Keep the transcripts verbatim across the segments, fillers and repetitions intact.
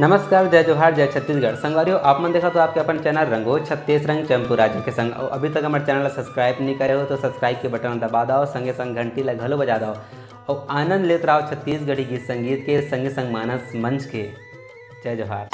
नमस्कार, जय जोहार, जय छत्तीसगढ़। संगवारी हो, आप मन देखत हो आपके अपन चैनल रंगो छत्तीस रंग चंपू राजा के संग। अउ अभी तक हमर चैनल ला सब्सक्राइब नहीं करे हो तो सब्सक्राइब के बटन दबा दो, संगे संग घंटी ला घलो बजा दो। अउ आनंद लेत रहो छत्तीसगढ़ी गीत संगीत के, संगे संग मानस मंच के। जय जोहार।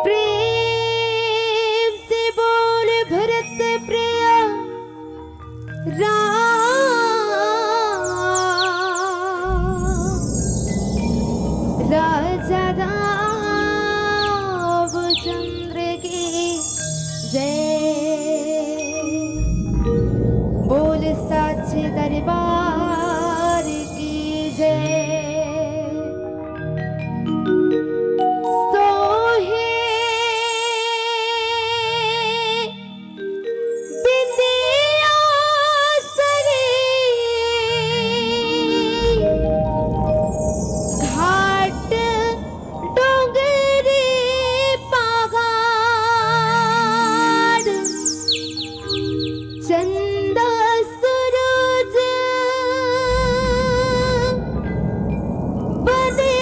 प्रेम से बोल भरत प्रिया राम, राजा रामचंद्र की जय। बोल साचे दरबार की जय। सोहे बिंदिया सरी घाट डोंगरी पहाड़, चंदा सूरज बने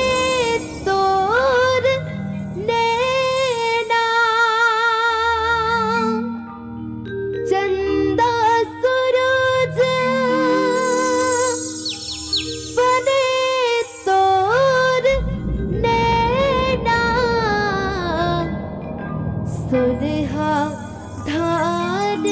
तोर नैना। चंदा सूरज बने तोर नैना, सोनहा धान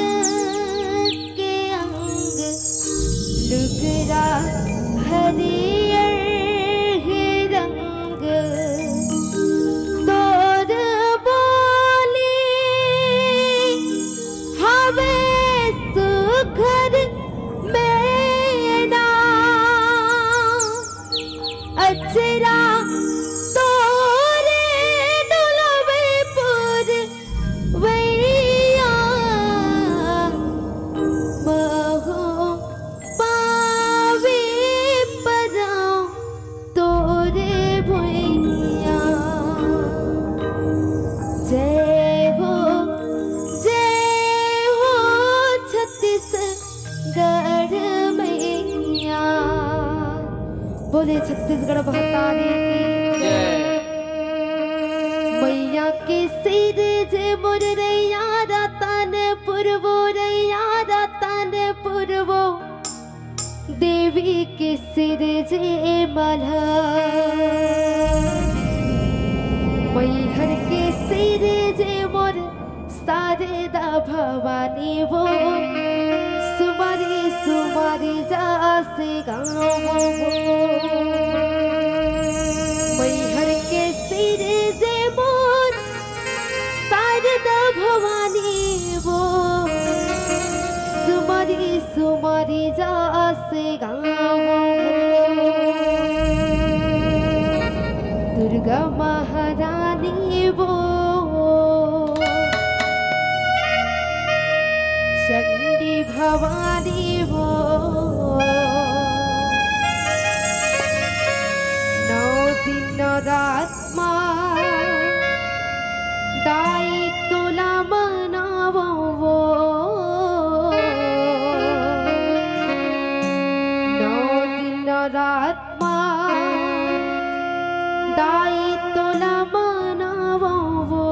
बोले छत्तीसगढ़ महतारी की। जय। मैया के सिरजे मोर रैया रतनपुर वो, रैया रतनपुर वो, देवी के सिरजे मलहा। मैहर के सिरजे मोर शारदा भवानी वो, सुमारी सुमारी जस गावों वो। मैहर के सिरजे मोर शारदा भवानी वो, सुमारी सुमारी जस गावों वो। दुर्गा महारानी वो, चंडी भवानी वो, नौ दिन नवरात मा दाई तोला मनावों वो। नौ दिन नवरात मा दाई तोला मनावों वो।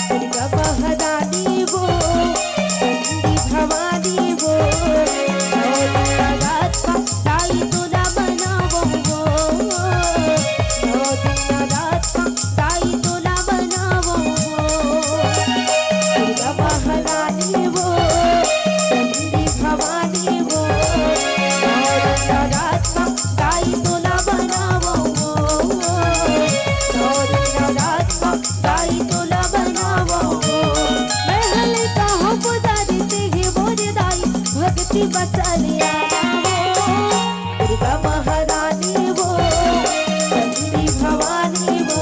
दुर्गा महारानी वो, चंडी भवानी वो, नौ दिन नवरात मा दाई तोला मनावों वो। नौ दिन नवरात मा दाई तोला मनावों वो। दुर्गा महारानी वो, चंडी भवानी वो, नौ दिन नवरात मा दाई तोला मनावों वो। नौ दिन नवरात मा दाई तोला मनावों वो। मैं हले कहाँ पुजारी ते हे मोर दाई, भक्ति बचा लिया वो। दुर्गा महारानी वो, चंडी भवानी वो,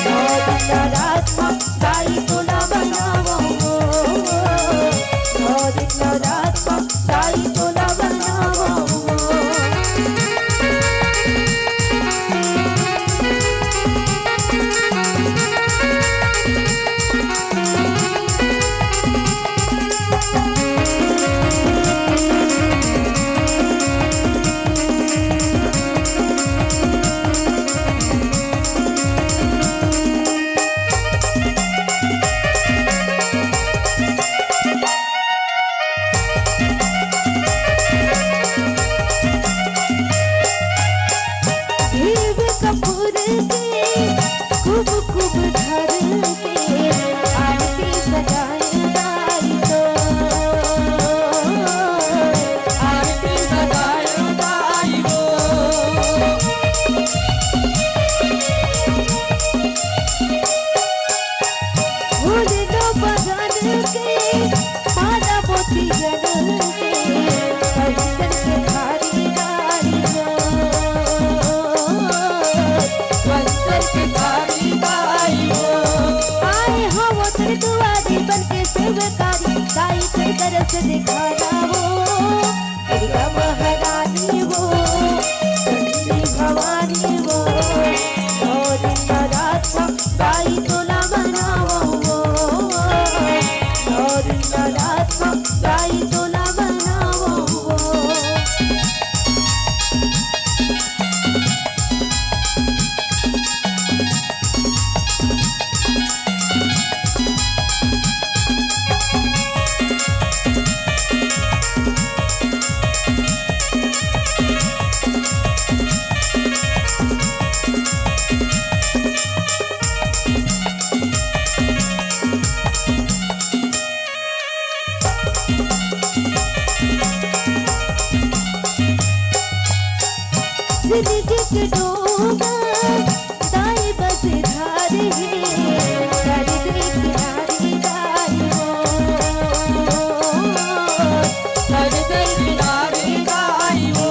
नौ दिन नवरात मा दाई तोला मनावों वो। नौ दिन नवरात मा दाई तोला मनावों वो। घीव कपूर के खूब खूब धर के आरती सजाए दाई तो। आरती सजाए दाई वो। फूल लो बगान के, माला मोती जड़न के, कंचन के थारी दाई वो। कंचन के थारी दाई वो। आए हवों तोर दुआरी, बन के सेवकारी, दाई के दरस दिखाना वो। दुर्गा महारानी वो, चंडी भवानी वो, नौ दिन नवरात मा दाई तोला मनावों वो। नौ दिन नवरात मा दाई तोला मनावों वो। जिंदगी के डोंगा दाई बस धार हे, कर दे किनारे दाई वो। कर दे किनारे दाई वो।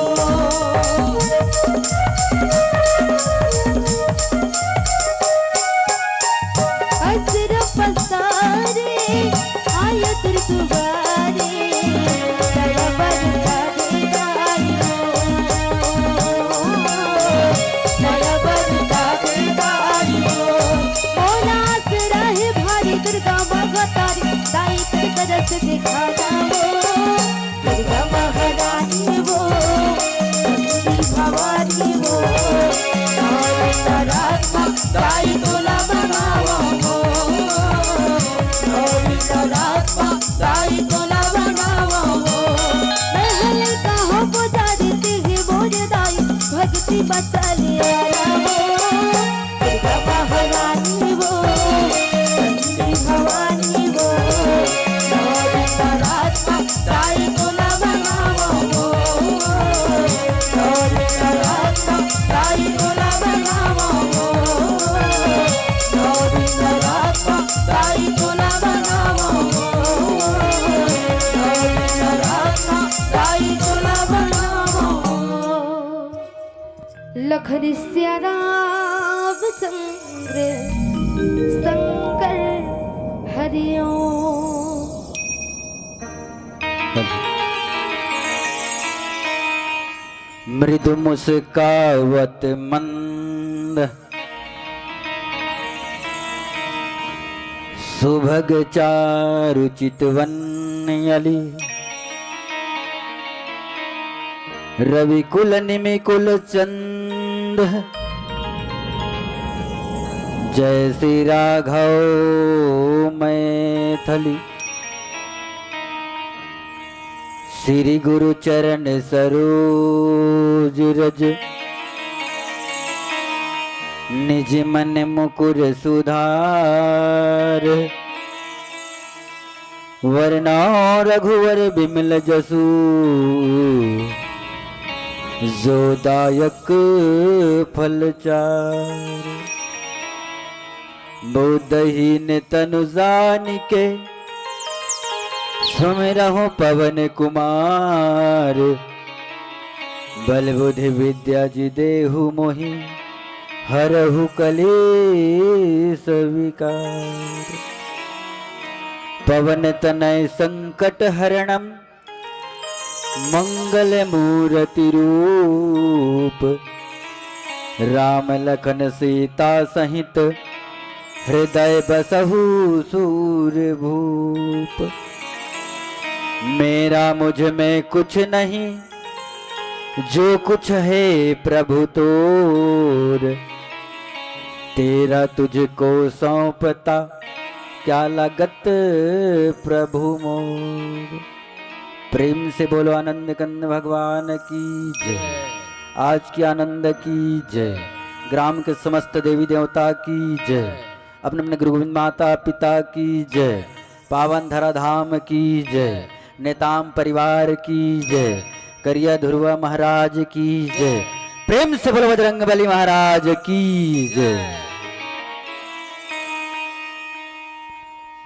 पतलिया हो, दुर्गा महारानी हो, चंडी भवानी हो, नौ दिन नवरात ताई तोला बनावो हो, नौ दिन नवरात ताई तोला बनावो हो, नौ दिन नवरात ताई तोला बनावो हो, नौ दिन नवरात ताई तोला बनावो हो। लखन सिया रामचंद्र शंकर हरिओम। मृदु मुस्कावत मंद सुभग चारु चितवन अली। रवि कुल निमि कुल चंद जय श्री राघव मैथिली। श्री गुरु चरण सरोज रज निज मन मुकुर सुधार। वरना रघुवर बिमल जसु जो दायक फल चार। बुद्धहीन तनु जानिके सुमिरहु पवन कुमार। बल बुद्धि विद्या जि देहु मोहि हरहु कलेस विकार। पवन तनय संकट हरणम मंगल मूरति रूप। राम लखन सीता सहित हृदय बसहु सूर भूप। मेरा मुझ में कुछ नहीं जो कुछ है प्रभु तोर। तेरा तुझको सौंपता क्या लागत प्रभु मोर। प्रेम से बोलो आनंद कंद भगवान की जय। आज की आनंद की जय। ग्राम के समस्त देवी देवता की जय। अपने अपने गुरु गोविंद माता पिता की जय। पावन धरा धाम की जय। नेताम परिवार की जय। करिया धुरवा महाराज की जय। प्रेम से बोलो बजरंग बली महाराज की जय।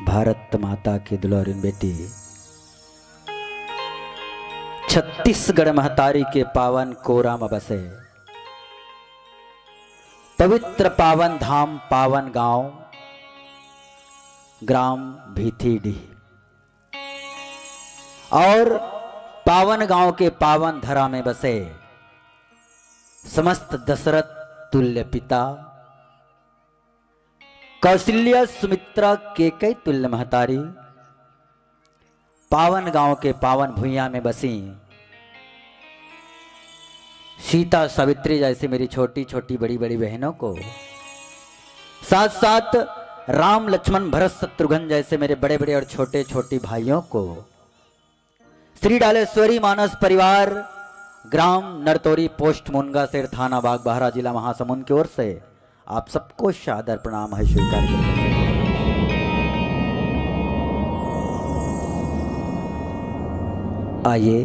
भारत माता की दुलारिन बेटी, छत्तीसगढ़ महतारी के पावन कोरा म बसे पवित्र पावन धाम, पावन गांव, ग्राम भीथीडीह और पावन गांव के पावन धरा में बसे समस्त दशरथ तुल्य पिता, कौशल्या सुमित्रा केकई तुल्य महतारी, पावन गांव के पावन भुइयां में बसी सीता सावित्री जैसे मेरी छोटी छोटी बड़ी बड़ी बहनों को, साथ साथ राम लक्ष्मण भरत शत्रुघ्न जैसे मेरे बड़े बड़े और छोटे छोटे भाइयों को, श्री डालेश्वरी मानस परिवार, ग्राम नरतोरी, पोस्ट मुनगासेर, थाना बागबाहरा, जिला महासमुंद की ओर से आप सबको सादर प्रणाम है, स्वीकार करके। आइए,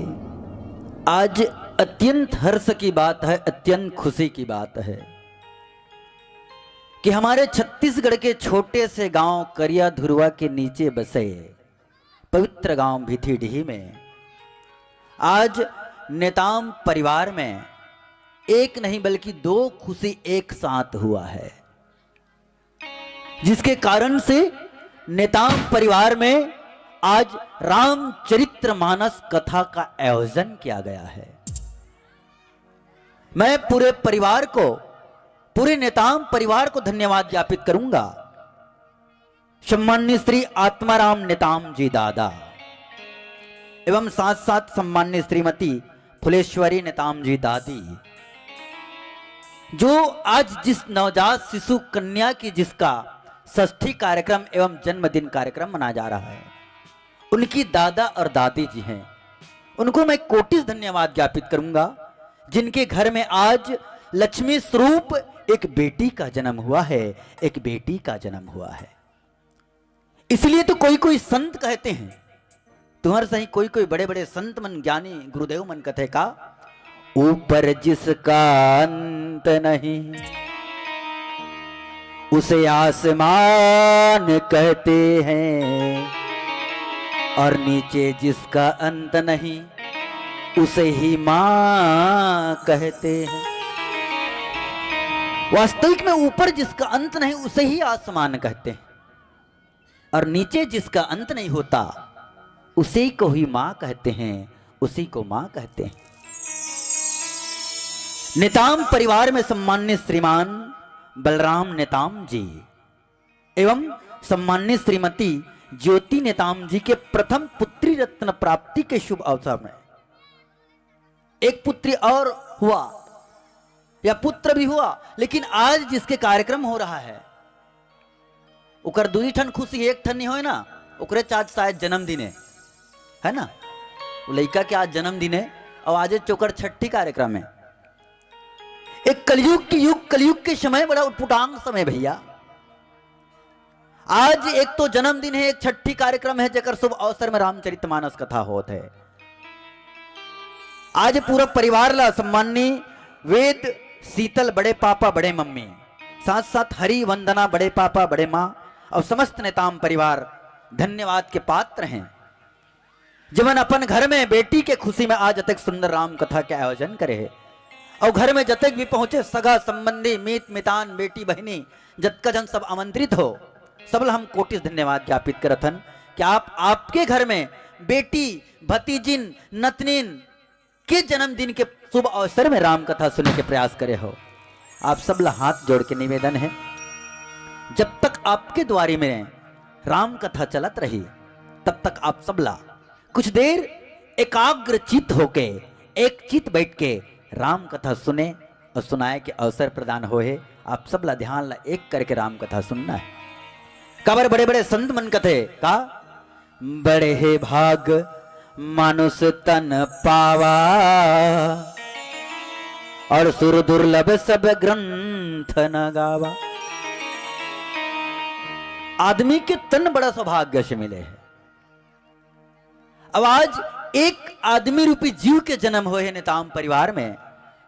आज अत्यंत हर्ष की बात है, अत्यंत खुशी की बात है कि हमारे छत्तीसगढ़ के छोटे से गांव करिया धुरवा के नीचे बसे पवित्र गांव भीथीडीह में आज नेताम परिवार में एक नहीं बल्कि दो खुशी एक साथ हुआ है, जिसके कारण से नेताम परिवार में आज रामचरित्र मानस कथा का आयोजन किया गया है। मैं पूरे परिवार को, पूरे नेताम परिवार को धन्यवाद ज्ञापित करूंगा। सम्माननीय श्री आत्माराम नेताम जी दादा एवं साथ साथ सम्माननीय श्रीमती फुलेश्वरी नेताम जी दादी, जो आज जिस नवजात शिशु कन्या की जिसका षष्ठी कार्यक्रम एवं जन्मदिन कार्यक्रम मनाया जा रहा है, उनकी दादा और दादी जी हैं, उनको मैं कोटि धन्यवाद ज्ञापित करूंगा, जिनके घर में आज लक्ष्मी स्वरूप एक बेटी का जन्म हुआ है, एक बेटी का जन्म हुआ है। इसलिए तो कोई कोई संत कहते हैं, तुम्हारे सही कोई कोई बड़े बड़े संत मन, ज्ञानी गुरुदेव मन कथे का, ऊपर जिसका अंत नहीं, उसे आसमान कहते हैं, और नीचे जिसका अंत नहीं, उसे ही माँ कहते हैं। वास्तविक में ऊपर जिसका अंत नहीं, उसे ही आसमान कहते हैं, और नीचे जिसका अंत नहीं होता, उसी को ही माँ कहते हैं, उसी को माँ कहते हैं। नेताम परिवार में सम्मान्य श्रीमान बलराम नेताम जी एवं सम्मान्य श्रीमती ज्योति नेताम जी के प्रथम पुत्री रत्न प्राप्ति के शुभ अवसर में एक पुत्री और हुआ या पुत्र भी हुआ, लेकिन आज जिसके कार्यक्रम हो रहा है, ओकर दुई ठन खुशी, एक ठन नहीं होए ना, ओकरे आज शायद जन्मदिन है, है ना? वो लइका के आज जन्मदिन है और आज चोकर छठी कार्यक्रम है। एक कलयुग के युग, कलयुग के समय बड़ा उटपुटांग समय भैया। आज एक तो जन्मदिन है, एक छठी कार्यक्रम है, जेकर शुभ अवसर में रामचरितमानस कथा होत है। आज पूरा परिवार ला सम्माननीय वेद, शीतल, बड़े पापा, बड़े मम्मी, साथ साथ हरि वंदना, बड़े पापा, बड़े माँ और समस्त नेताम परिवार धन्यवाद के पात्र हैं, जेमन अपन घर में बेटी के खुशी में आज अतेक सुंदर राम कथा के आयोजन करे हे। और घर में जतेक भी पहुंचे सगा संबंधी, मीत मितान, बेटी बहिनी, जतका जन सब आमंत्रित हो, सब ला हम कोटिस धन्यवाद ज्ञापित करत हन कि आप, आपके घर में बेटी, भतीजिन, नतनिन के जन्मदिन के शुभ अवसर में राम कथा सुने के प्रयास करे हो। आप सब ला हाथ जोड़ के निवेदन है, जब तक आपके द्वारी में राम कथा चलत रही, तब तक आप सब ला कुछ देर एकाग्र चित्त होके, एक चित्त बैठ के राम कथा सुने और सुनाए के अवसर प्रदान होए। आप सब ला ध्यान ला एक करके राम कथा सुनना है। काबर बड़े बड़े संत मन कथे का, बड़े हे भाग मानुष तन पावा, और सुर दुर्लभ सब ग्रंथ न गावा। आदमी के तन बड़ा सौभाग्य से मिले है। अब आज एक आदमी रूपी जीव के जन्म होए हे नेताम परिवार में,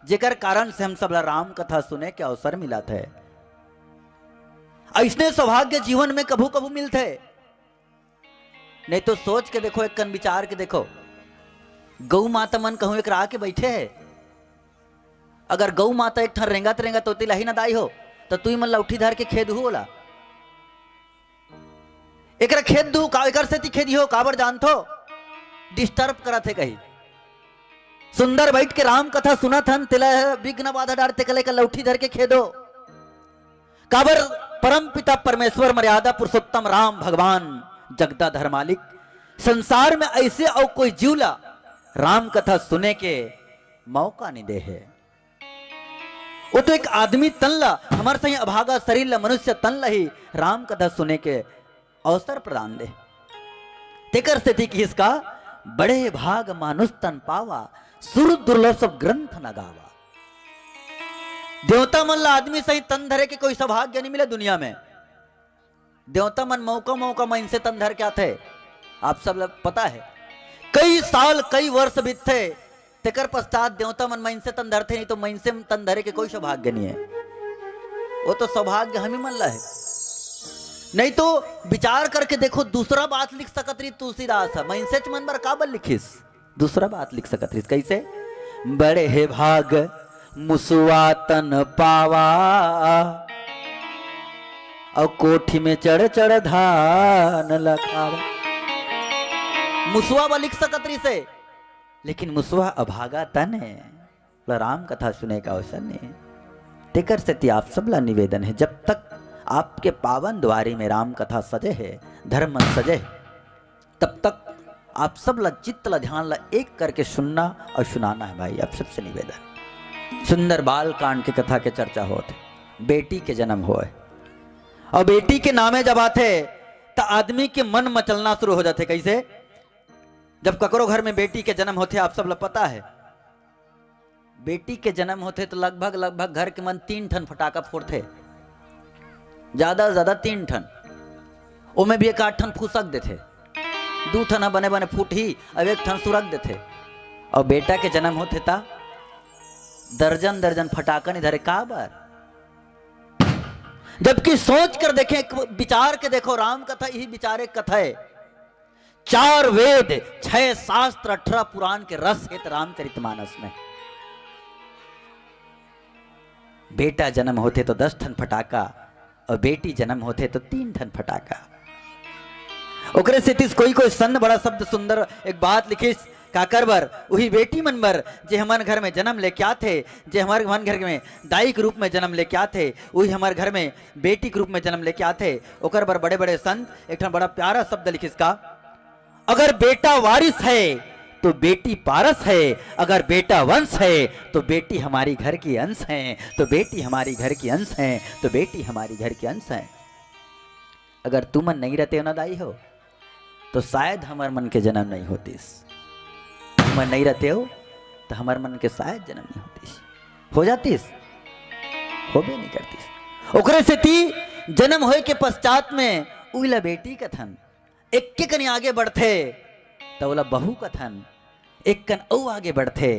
जेकर कारण से हम सब ला राम कथा सुने के अवसर मिलत है। अइसने सौभाग्य जीवन में कभू कभू मिलथे। नहीं तो सोच के देखो, एक कन विचार के देखो, गौ माता मन कहूं एक राह के बैठे है, अगर गौ माता एक ठन रेंगत रेंगत ओती लाही न दाई हो, तो तुई मन लौठी धर के खेद हु ओला। एकरा खेद दू का, एकर सेती खेदी हो, काबर जानथो? डिस्टर्ब करत हे कही। सुंदर बैठ के राम कथा सुनत हन, तेला विघ्न बाधा डारथे, कले का लौठी धर के खेदो। काबर? परम पिता परमेश्वर, मर्यादा पुरुषोत्तम राम भगवान, जगदा धर्मालिक, संसार में ऐसे अउ कोई जीव ला राम कथा सुने के मौका नहीं दे है। वो तो एक आदमी तन ला, हमर सही अभागा शरीर ला, मनुष्य तन ला ही राम कथा सुने के अवसर प्रदान दे। तेकर सेती किहिस का, बड़े भाग मानुष तन पावा, सुर दुर्लभ सब ग्रंथ न गावा। देवता मन ला आदमी सही तन धरे के कोई सौभाग्य नहीं मिले दुनिया में। देवता मन मौका मौका मइनसे तन धर के आथे, आप सब ला पता है। कई साल, कई वर्ष बीतथे, तेकर पश्चात देवता मन मइनसे तन धरथे, नहीं तो मइनसे तन धरे के कोई सौभाग्य नहीं है। वो तो सौभाग्य हम ही मन ला है। नहीं तो विचार करके देखो, दूसरा बात लिख सकत रही तुलसीदास ह, मइनसेच मन बर काबर लिखिस? दूसरा बात लिख सकत रहिस, कैसे? बड़े हे भाग मुसुआ तन पावा, और कोठी में चढ़ चढ़ धान लखावा। मुसुआ बर लिख सकत रहिस हे, लेकिन मुसुआ अभागा तन है, ओला राम कथा सुने का अवसर नहीं है। तेकर सेती आप सब ला निवेदन है, जब तक आपके पावन द्वारी में राम कथा सजे है, धर्म मंच सजे है, तब तक आप सब ला चित्त ला, ध्यान ला एक करके सुनना और सुनाना है भाई, आप सबसे निवेदन। सुंदर बाल कांड के कथा के चर्चा होत है, बेटी के जन्म होए और बेटी के नामे जब आथे त आदमी के मन मचलना शुरू हो जाथे। कैसे? जब ककरो घर में बेटी के जन्म होथे, आप सब ला पता है, बेटी के जन्म होथे तो लगभग लगभग घर के मन तीन ठन फटाका फोड़थे, ज्यादा से ज्यादा तीन ठन, ओमे भी एक आध ठन फुसक देथे, दू ठन ह बने बने फूटही, अब एक ठन सुरक देथे। और बेटा के जन्म होथे ता दर्जन दर्जन फटाका नहीं धरे, का बर? जबकि सोच कर देखें, एक विचार के देखो, राम कथा यही विचार एक कथा है। चार वेद, छह शास्त्र, अठारह पुराण के रस हे त रामचरित मानस में। बेटा जन्म होथे तो दस ठन फटाका, और बेटी जन्म होथे तो तीन ठन फटाका। ओकरे सेती कोई कोई संत बड़ा शब्द सुंदर एक बात लिखिस, काकर बर? उही बेटी मन बर, जे हमर घर में जन्म लेके आथे, जे हमर मन घर में दाई के रूप में जन्म लेके आथे, उही हमर घर में बेटी के रूप में जन्म लेके आथे। ओकर बर बड़े बड़े संत एक ठन बड़ा प्यारा शब्द लिखिस का, अगर बेटा वारिस है तो बेटी पारस है, अगर बेटा वंश है तो बेटी हमारी घर की अंश है, तो बेटी हमारी घर की अंश है, तो बेटी हमारी घर की अंश है। अगर तुमन नहीं रहते हो ना दाई हो, तो शायद हमर मन के जन्म नहीं होतिस। तुमन नहीं रहते हो तो हमर मन के शायद जन्म नहीं होतिस, हो जातिस, होबे नहीं करतिस। ओकरे सेती जन्म होए के पश्चात में उइला बेटी कथन, एक के कनी आगे बढ़थे त ओला बहू कथन, एक कन अउ आगे बढ़थे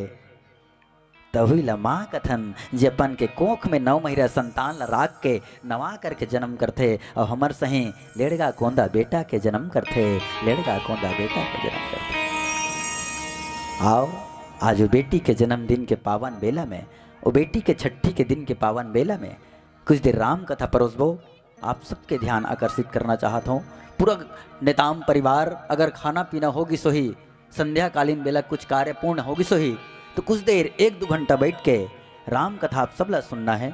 त उही ला माँ कथन, जे अपन के कोख में नौ महीना संतान ला राख के नवा करके जन्म करथे। और हमर सही लेड़गा कोंदा बेटा के जन्म करथे, लेड़गा कोंदा बेटा के जन्म करथे। आओ, आज वो बेटी के जन्मदिन के पावन बेला में, वो बेटी के छठी के दिन के पावन बेला में कुछ देर राम कथा परोसबो। आप सबके ध्यान आकर्षित करना चाहत हूँ, पूरा नेताम परिवार अगर खाना पीना होगिस होही, संध्याकालीन बेला कुछ कार्य पूर्ण होगिस होही, तो कुछ देर एक दो घंटा बैठ के राम कथा आप सबला सुनना है।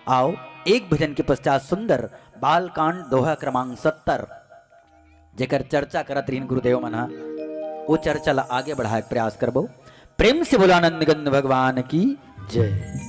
आओ, एक भजन के पश्चात सुंदर बालकांड दोहा क्रमांक सत्तर, जेकर चर्चा करत रहिन गुरुदेव मन ह, वो चर्चा ला आगे बढ़ाए के प्रयास करबो। प्रेम से बोला नंदगंध भगवान की जय।